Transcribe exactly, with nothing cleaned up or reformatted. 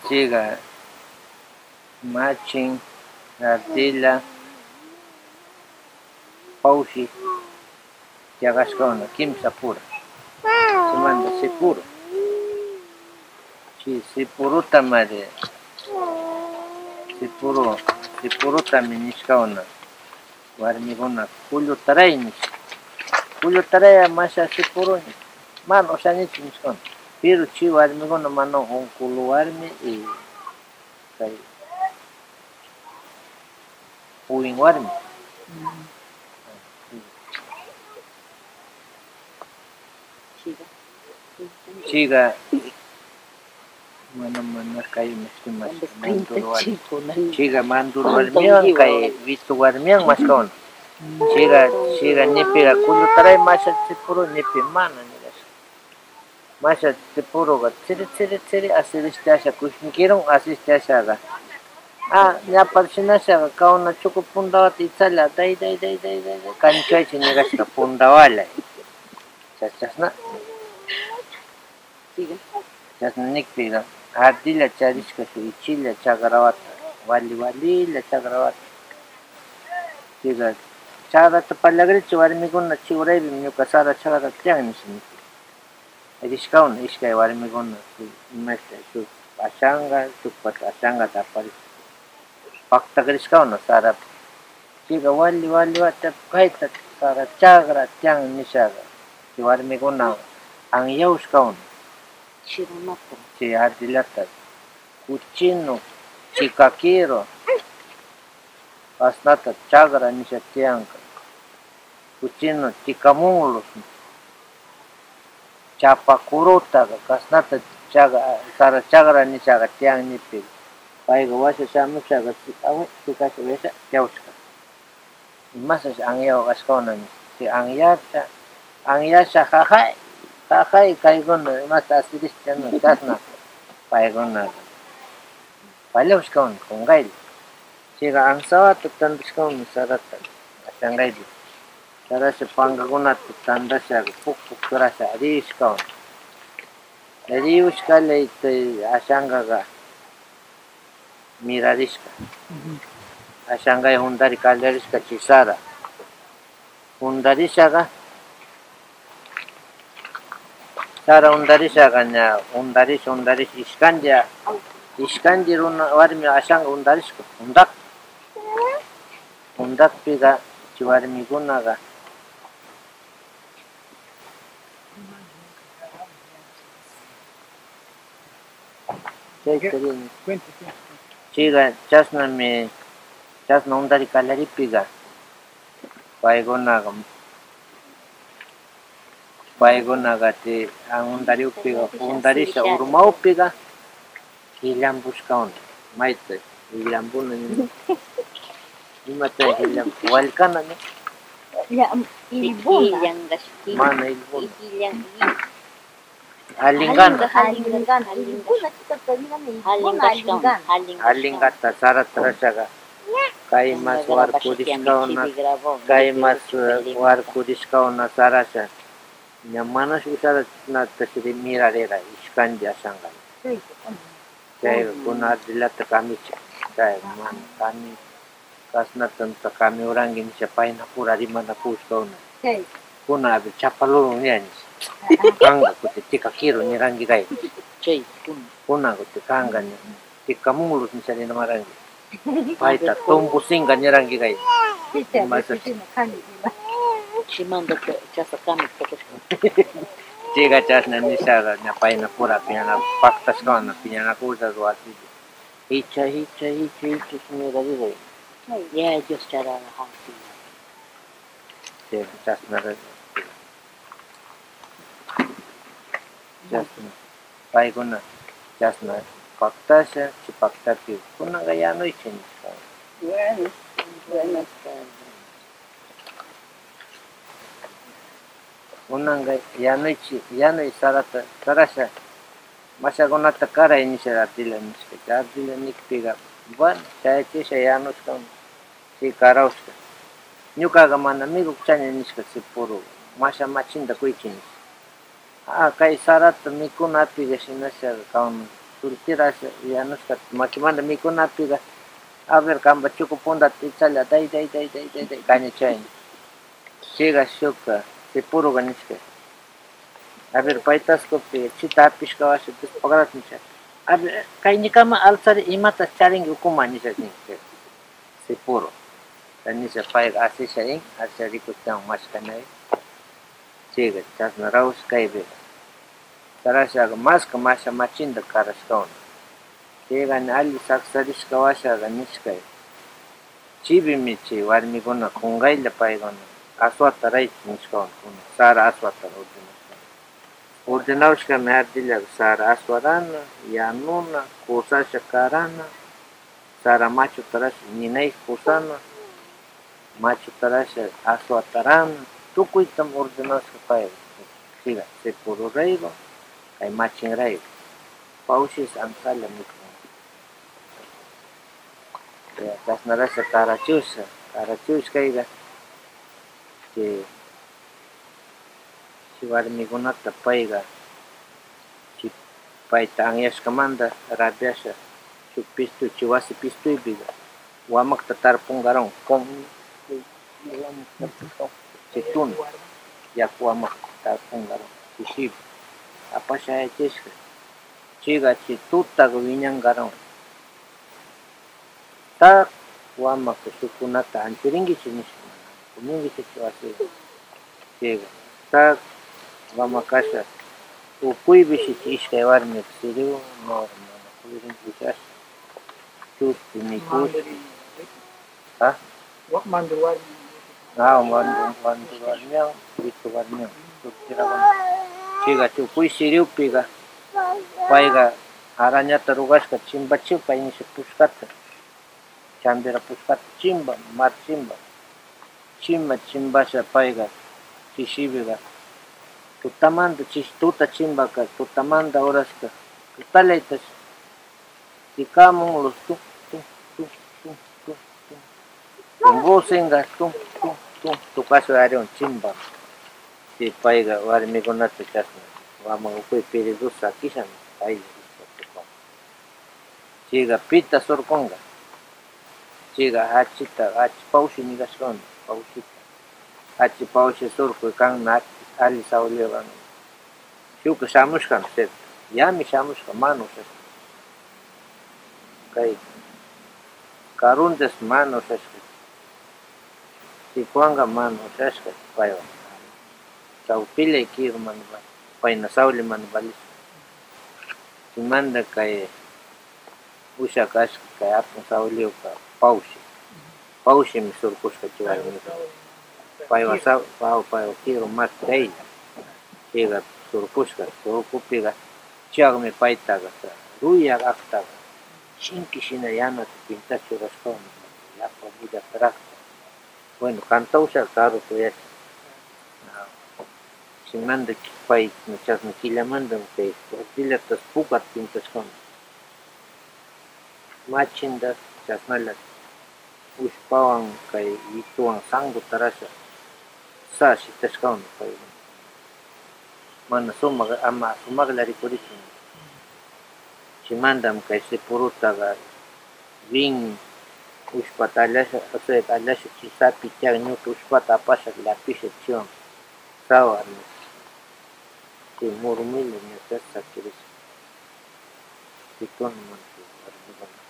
Chayqa machin, ardilla, pawshi, chaqashkawna kimsa pura. Chaymanta sipuru. Chay sipurutamari, sipuru, sipurutami nishkawna. Warmikuna kullutaray nish. Kullutaray masha sipuru nish. Mana ushañichu nishkuna. Pero chay warmikuna mana unkulu warmi y kay puwin warmi. Chayqa, mana, mana kay mishki mas manduru warmi. Chayqa manduru warmiwan kay witu warmiwan maskawna. Chayqa, chayqa nipiqa kullutaray masha sipuru nipi mana nirasha. Masha sipuruqa tsiri, tsiri, tsiri asirishasha kushnikirun asirishashaqa. A, ña parshinashaqa kawna chuku pundawata itsalla, day, day, day, day, day, day, kanchaychi nirashka pundawallay. Chas-, chasna. Chasna nikpiqa, ardilla charishka shuk ichilla chakrawata, wali walilla chakrawata. Chayqa, chakrata pallakrichi warmikuna, chay uraypim ñuqa sara chakra tiyan, nish nikpi. Rishkawna, ishkay warmikuna, shuk, imashta, shuk ashanqa, shukpas ashanqata aparishpa. Paktakrishkawna sarapi. Chayqa wali, wali, wali, kayta sara chakra tiyan nishaqa. Chay warmikuna anyawshkawna. Chay ardillata, kuchinu, chikakiru, asnata chakra nisha tiyanqa. Kuchinu, chikamunlus. Chapa kurutaqa, kasnata chakra, sara chakra nishaqa tiyan nipi. Payqa washa shamushaqa, si, awi, si kasha washa, chawshka. Imasas anyaw kashkawna, si anyasha, anyasha, jajay, jajay, kaykuna, imas asirishchanu, kasna, paykuna. Pallawshkawna, qunqaylla. Chayqa ansawata tantashkawna sarata, ashanqaypi. Sarasha pankakunata tantashaka, puk, puk churasha, rishkawna. Riyushkallay chay ashanqaqa mirarishka. Ashanqay huntari kallarishka chay sara. Huntarishaqa, sara huntarishaqa ña huntarish, huntarish, ishkanlla, ishkanlla runa, warmi ashanqa huntarishka, huntak. Huntakpiqa chay warmikunaqa chayta rini. Chayqa chasnami, chasna huntari kallariptiqa, paykunaqa, paykunaqa chay huntaripiqa, huntarisha urmawpiqa, qillampushkawna. Mayta qillampunan? Imata qillampu? Wallkana, ¿no? Ya, illpuna. Mana illpuna. Allingana. Allingana, allingana. Allingata sarata rurashaqa. Kay mas warkurishkawna, kay mas, eh, warkurishkawna sarasha. Ña manash usharanatashi mirarira, ishkanlla ashanqana. Chayqa kuna ardillata kamichik, chayqa mana kami, kasnatanta kamiuranki nisha paynapura rimanakushkawna. Kuna abi chapalurun ña nisha. Kanqa kuti tikakiru niranki kay. Chay kuna. Kuna kuti kanqa ña. Tikamunlus nisha ninamarqanki. Payta tumpusinqa niranki kay. Chimanta chasakami tukushka. Chayqa chasna nishaqa ña paynapura piñana, paktashkawan piñanakusha wasi. Hicha, hicha, hicha, hicha, señora Dios. Ya, Dios charara hampi. Chayqa chasna. Chasna, paykuna chasna paktasha, chay paktapi, kunanqa yanuychik, nispa. Bueno, buenas tardes. Kunanqa yanuychik, yanuy sarata, sarasha, mashakunata karay nisha ardilla, nispa. Chay ardilla nikpiqa, bueno, chayachisha yanushkan. Chay karawshka. Ñuqaqa mana mikuqchaña, nisqa, sipuru masha machinta quychik, nispa. A, kay sarata mikuna apiqa shinasha kawan. Surtirasha yanushkata makimanta mikunapiqa, a ver, qampa chuku puntata ichalla, day, day, day, day, day, day, kañachayan. Chayqa shukqa, Sipuruqa nishka. A ver, paytas kupi chita hapishkawasha, despagrata nisha. A ver, kaynikama alzari, imatas charinki ukuman nisha nin. Sipuru. Nisha payqa asisha in, asisha rikuchan mashkanay. Chayqa chasna rawsha kaypiqa. Tarashaqa maska masha machinta karashkawan. Chayqa ni alli saksarishkawashaqa nishkay. Chibimi chay warmikuna qunqaylla paykuna aswata rayku nishkawan, sara aswata ordenashkawan. Ordenawashkami ardilla sara aswarana, yanuna, kusasha karana, sara machutarasha ninay kusana, machutarasha aswatarana, tukuytam ordenawashka pay, siga, Sipuru rayku, kay machin rayku, pawshis amsalla mikun. Ya, chasnarasha karachiwasha, karachiwasha kayqa, chay, chay warmikunata payqa, chay payta anyashkamanta rabiasha, chay pistuy, chay wasi pistuypiqa wamakta tarpunqarun, kan, chay tuna, yaku wamakta tarpunqarun, chay shipi, apashayachishka, chayqa chay tutaqa wiñanqarun. Tak, wamaka, shukkunata anchurinkichu nisha, mana anchurinkichu chay wasi. Chayqa, tak, wamakasha, ukuypishi chay ishkay warmiqa siriw, no, mana puyrinkichu asha. Chuspi mikuspi. Ha? Wak mandu warmi. Ah, mandu, mandu warmiwan, witu warmiwan, surtiraqwan. Chayqa tukuy siriwpiqa, payqa arañata rugashka chimbachiw, pay nisha pushkata, chambira pushkata chimba, mar chimba, chimba, chimbasha payqa, chishipiqa, tutamanta, chish tuta chimbaka, tutamanta urashka, tutallaytash, tikamun luz, tuk, tuk, tuk, tuk, tuk, tuk. Tumbusinqa tum, tum, tum, tukasha ariwan chimba. Si payqa warmikunata chasna, waman ukuy piridusa kishan, paylla tukun. Chayqa pita surkunqa? Chayqa hachita, hachi pawshi nikashkanta, pawshita. Hachi pawshi surkuy kanna ali sawliwan. Shukqa shamushkam, sir. Yami shamushka, mana ushashka. Kay karuntas mana ushashka. Sikuwanqa mana ushashka paywan. Sawpillay kiru mana vali, payna sawli mana valisha. Chaymanta kay usha kashka kay hatun sawliwka pawshi. Pawshimi surkushka chay warmiku. Paywan saw-, paw-, paywan kiru mas kaylla. Chayqa surkushka, surkupiqa chaymi paytaqa, ruya aktaqa, chinki shina yanata pinta churashkawan, yapa bullataraqta. Bueno, cantawsha karu kuyasha. Chaymanta pay, chasna killamanta kay cuartillatas pukat pintashkawan. Machinta chasnalla ushpawan kay wituwan sangu tarasha, sa shitashkawan pay. Mana sumaq, ama sumaqlla rikurichun. Chaymantam kay sipurutaqa rin, ushpata allasha, o sea, allasha chisapi tiyan, ñutu ushpata apasha, llapisha chaywan, sawa, nisha. Chay murmilla ña sakirisha. Chaykunamanta warmikuna.